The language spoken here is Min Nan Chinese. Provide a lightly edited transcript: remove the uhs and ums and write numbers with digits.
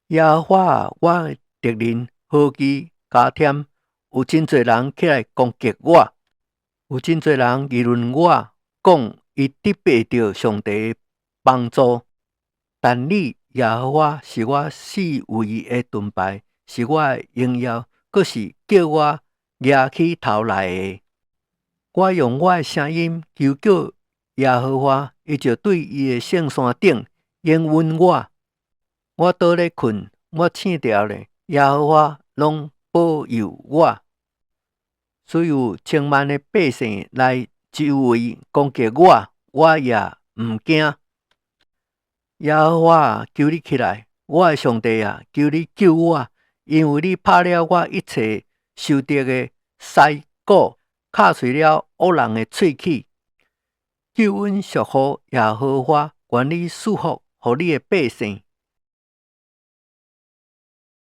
耶和華，我的敵人何其加添，有真濟人起來攻擊我，有真濟人議論我，講伊得袂著上帝的幫助。但你耶和華是我四圍的盾牌，是我的榮耀，閣是叫我舉起頭來的。我用我的聲音求叫耶和華，伊就對伊的聖山頂應允我。我倒咧睏，我醒著咧，耶和華攏保佑我。雖有千萬的百姓來周圍攻擊我，我也毋驚。耶和華，求你起來，我的上帝啊，求你救我，因為你拍了我一切仇敵的腮骨，敲碎了惡人的喙齒。救恩屬乎耶和華，願你賜福予你的百姓。